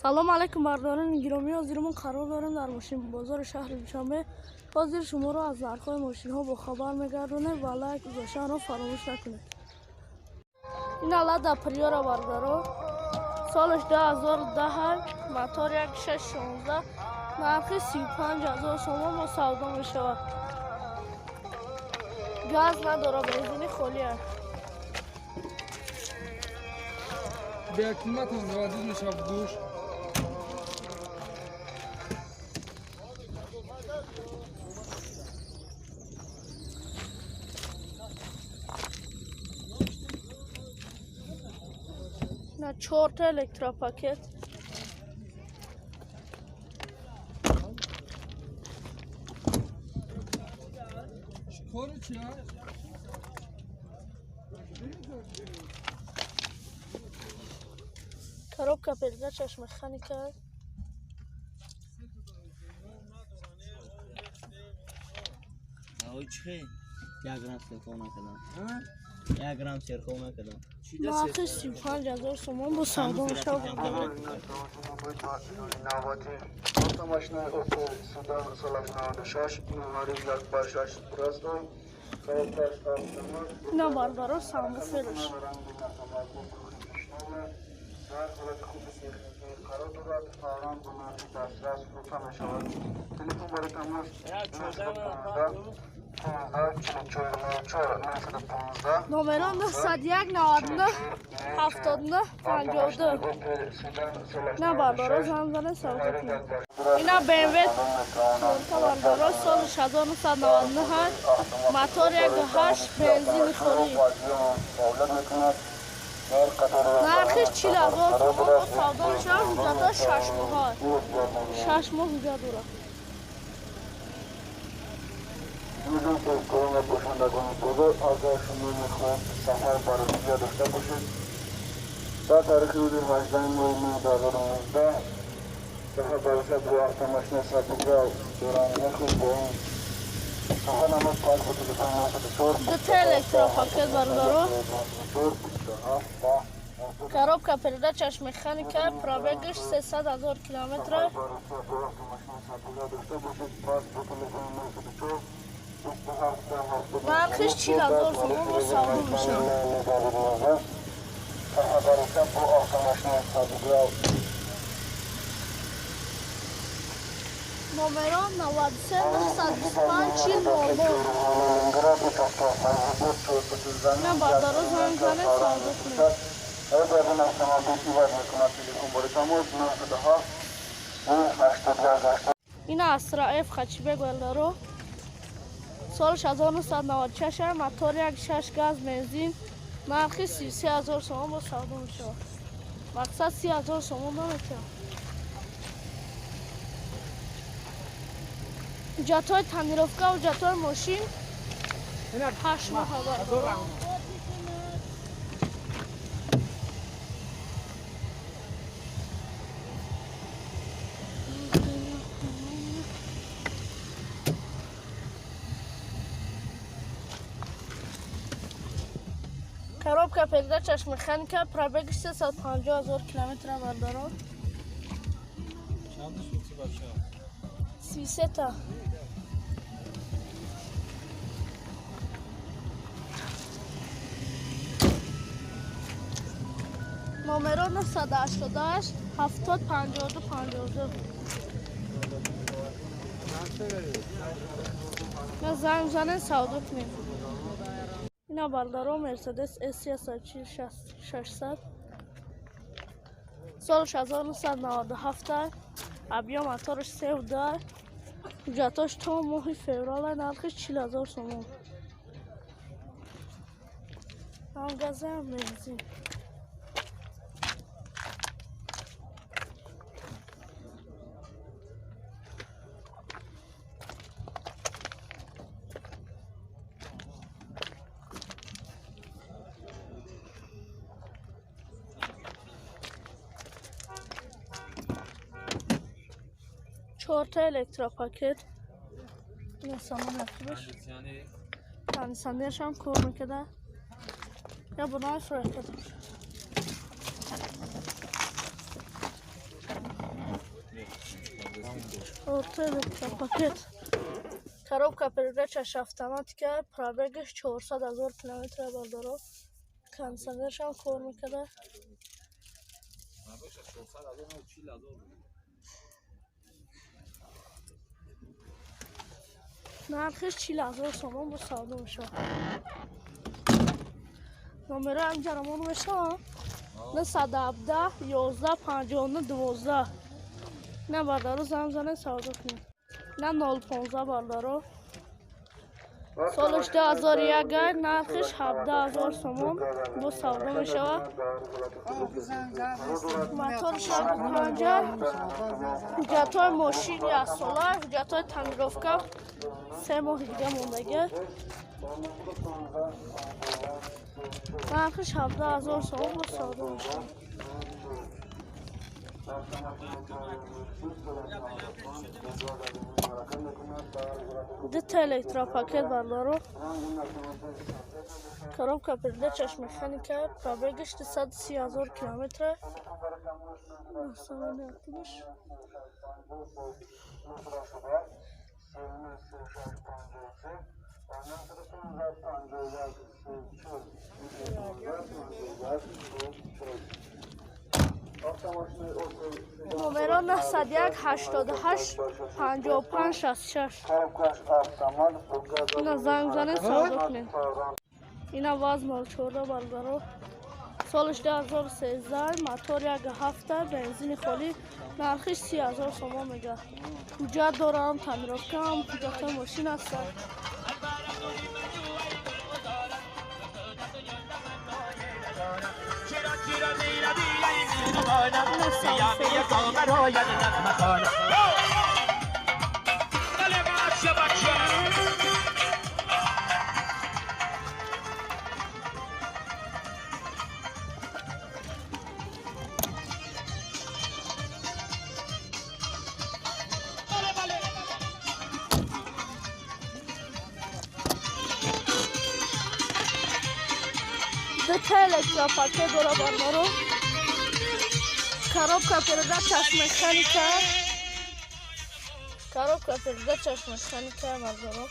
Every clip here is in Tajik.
Салом алейкум, бардорони гиромӣ. Ҳозир мо қарор дорем дар мошинбозори шаҳри Душанбе. Ҳозир шуморо аз нархҳои мошинҳо бохабар мегардонем ва лайк гузоштанро фаромӯш накунед. Ина Лада Приора, бардаро, солаш 2010, мотор 1616, нархи 35 000 сомон бо савдо мешавад. Газ надора, бензини холӣ аст. Беқимат ҳам радиз мешавад гӯш. На чорта электропакет. Кори чия? Коробка передачаш механика. Ой, чӣ? Як грамм серхов накардам. Як грамм серхов накардам. Нархи 35 000 сомон бо савдо мешавад. Автомашинаи Опел Седан соли 96, номери 1 ба 6 пур аст, коробкаш автомат. На, бардаро, самбуферш. Дар ҳолати хуби техникӣ қарор дорад, фавран бо нархи дастрас фурӯхта мешавад. Телефон барои тамос 915 15 44 04 915. Номерон 901 99 79 52. На, бардаро, занг занед, савдо кунед. Ина БМВ чорта, бардаро, соли 1999, мотор 1.8, бензини холӣ. Нархиш 40 000 сомон бо савдо мешавад. Ҳуҷҷатҳо 6 моҳа, 6 моҳ ҳуҷҷат дорад. Дӯстон, соҳибкорон ва бошандагони бозор, агар шумо мехоҳед сафар ба Русия дошта бошед, дар таърихи рӯзи 18 моҳи май 2019 сафар ба Русия бо автомошинаи сабукрав доранд, мехоҳед бо он сафар намоед, пас бо телефони 904 Дута электропакет, бародаро. 27 Коробка передачаш механика, пробегаш 300 000 километра. Нархиш 40 000 сомон бо савдо мешавад. Бо автомошинаи сабукрав. Номерон 93 925 40 00. На, бардаро, занг занед, савдо кунед. Дар автомобил иваз мекунад. Телефон бори тамос 97 81 Ина Астра Ф хэтчбек, бардаро, солаш 1996, мотор 1.6 газ, бензин, нархи 33 000 сомон бо савдо мешавад. Мақсад 30 000 сомон наметиҳам. Ҳуҷҷатҳои тонировка, ҳуҷҷатҳои мошин 8 моҳ, бардаро. Коробка передачаш механика, пробегаш 350 000 километра, бардаро. Чанд шуд, бача? 33 та. Номеро 988 70 52 52. На, занг занед, савдо кунем. Ина, бардаро, Мерседес С 600, солаш 1997, объём мотораш 3,2, ҳуҷҷатош то моҳи феврала, нархиш 40 000 сомон, ҳам газа, ҳам бензин. Чорта электропакет. Ина салон якибаш. Кондиционершам кор мекарда. Я бунаи фурӯхта. Орто электропакет. Коробка передачаш автоматика, пробегаш 400 000 километр бардоро. Кондиционершам кор мекарда. Нархиш 40 000 сомон бо савдо мешавад. Номеро ҳамҷа рамон мешавад. 917 11 59 12. На бардаро занг занед савдо кунед. На 015 бардаро. Солаш 2001, нархиш 17 000 сомон бо савдо мешавад. Моторш 1.5, ҳуҷҷатҳои мошин яксола, ҳуҷҷатҳои тонировка 3 моҳи дига мондагӣ. Нархиш 17 000 сомон бо савдо мешавад. Дута электропакет бардаро. Коробка передачаш механика, пробегаш 230 000 километр. Номеро 901 88 55 66. Ина занг занед савдо кунед. Ина ВАЗ 04 бардаро. Солаш 2013, мотор 1.7, бензини холӣ, нархиш 30 000 сомон мега. Ҳуҷҷат дорам, тонировкаам, ҳуҷҷатҳои мошин ҳастанд. Дута электропакет дора бардаро. Коробка передачаш механика. Коробка передачаш механика бардаро.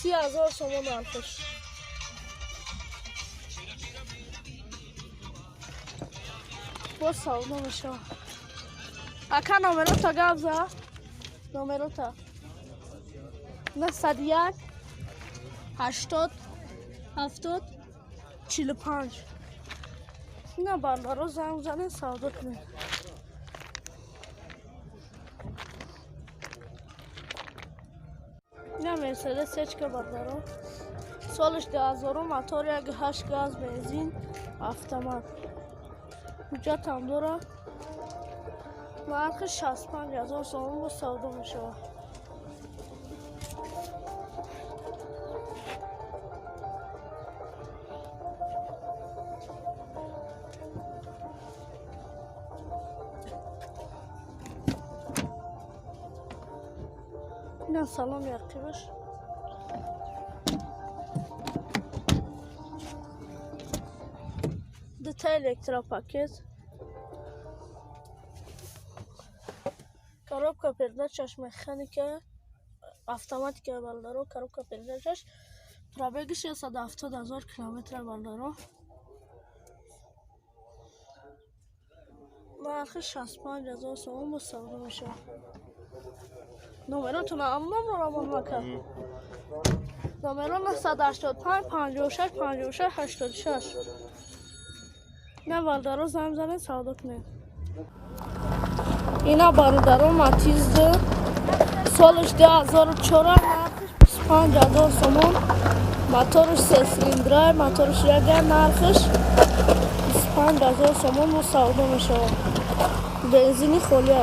30 000 сомон нархиш. Боз савдо мешавад. Ака номерота гап за. Номерота 901 80 70 45. Ина бардаро занг занед савдо кунед. Ина Мерседес сечка бардаро. Солаш 2000, мотор 1.8 газ, бензин, автомат. Ҳуҷҷатам дорад. Нархи 65 000 сомон бо савдо мешавад. Ина салон яқибаш. Дута электропакет. Коробка передачаш механика, автоматика бардаро. Коробка передачаш пробегаш 170 000 километр бардаро. Нархи 65 000 сомон бо савдо мешавад. Номеротона амномро равон макар. Номеро 985 56 56 86. На бардаро занг занед савдо кунед. Ина бародаро Матиз солаш 2004, нархиш 25 000 сомон. Моторш 3 цилиндра, моторш 1, нархиш 25 000 сомон бо савдо мешавад. Бензини холӣ.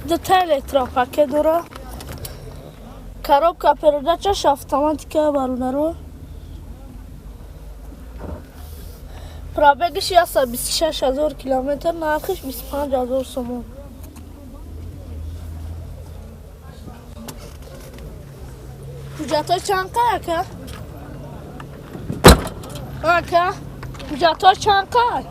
Дута электропакет дора. Коробка передачаш автоматика, бародаро. Пробегиш 126 000 километр, нархиш 25 000 сомон. Ҳуҷҷатҳо чанд қай, ака? Ака, ҳуҷҷатҳо чанд қай?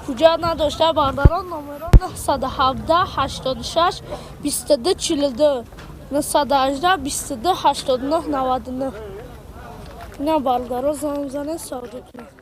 Ҳуҷҷат надошта, бародарон. Номерон 917 86 22 42, 918 22 89 99. Ина, бародаро, занг занед, савдо кунед.